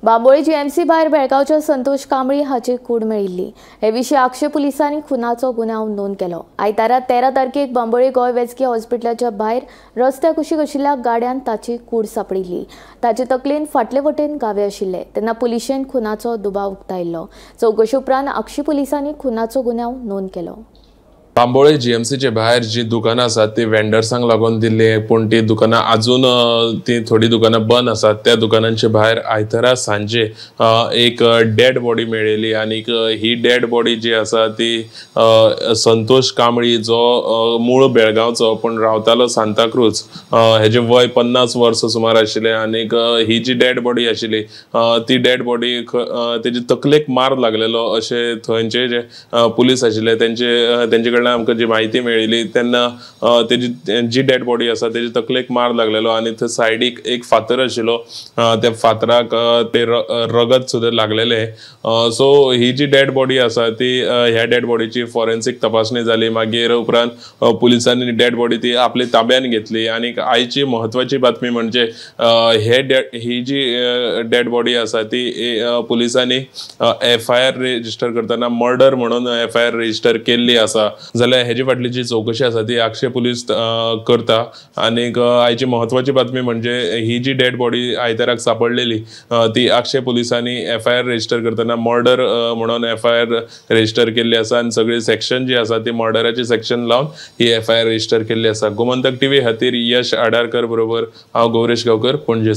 Bambolim GMC भायर बेळगांवच्या संतोष कांबळी हाची कूड मेळिल्ली. हे विशीं आक्षे पुलिसांनी खुनाचो गुन्यांव नोंद केलो. आयतारा 13 तारखेक बांबोळी गोंय वैजकी हॉस्पिटलाच्या भायर रस्त्या कुशीक आशिल्ल्या गाड्यान ताची कूड सापडिल्ली. ताचे तकलेन फाटले वटेन घावे आशिल्ले. तेन्ना पुलिशेन खुनाचो दुबाव उक्तायल्लो. चवकशे उपरांत आक्षी पुलिसांनी खुनाचो गुन्यांव नोंद केलो. बांबोळे जीएमसीचे भायर जी दुकानां आसात ती वेंडर्सांक लागून दिल्ली, पूण ती दुकानां अजून ती थोडी दुकानां बंद आसात. त्या दुकानांचे भायर आयतारा सांजे एक डेड बॉडी मेळिल्ली आनी ही डेड बॉडी जी आसा ती संतोष कांबळी जो मूळ बेळगांवचो पूण रावतालो सांताक्रूज, हेजे वय 50 वर्स सुमार आशिल्लें आनी ही जी डेड बॉडी आशिल्ली ती डेड बॉडी तेजी तकलेक मार लागलेलो अशें थंयचे जे पुलीस आशिल्ले तेंचे कडल्यान आमकां जी म्हायती मेळिल्ली. तेन्ना तेजी जी डेड बॉडी आसा तेजी तकलेक मार लागलेलो आनी थंय सायडीक एक फातर आशिल्लो, त्या फातराक ते रगत सुद्दां लागलेलें. सो ही जी डेड बॉडी आसा ती ह्या डेड बॉडीची फॉरेन्सीक तपासणी जाली. मागीर उपरांत पुलिसांनी डेड बॉडी ती आपली ताब्यान घेतली. आनी आयची म्हत्वाची बातमी म्हणजे ही जी डेड बॉडी आसा ती पुलिसांनी एफआयआर रजिस्टर करतना मर्डर म्हणून एफआयआर रजिस्टर केल्ली आसा. जाल्यार हेजे फाटली जी चवकशी आसा ती आक्षे पुलीस करता. आनीक आयची म्हत्वाची बातमी म्हणजे ही जी डेड बॉडी आयताराक सापडलेली ती आक्षे पुलिसांनी एफआयआर रजिस्टर करतना मर्डर म्हणून एफआयआर रजिस्टर केल्ली आसा आनी सगळी सेक्शन जी आसा ती मर्डराची सेक्शन लावन ही एफआयआर रजिस्टर केल्ली आसा. गोमंतक टीव्ही खातीर यश आडारकर बरोबर हांव गौरेश गांवकर, पणजे.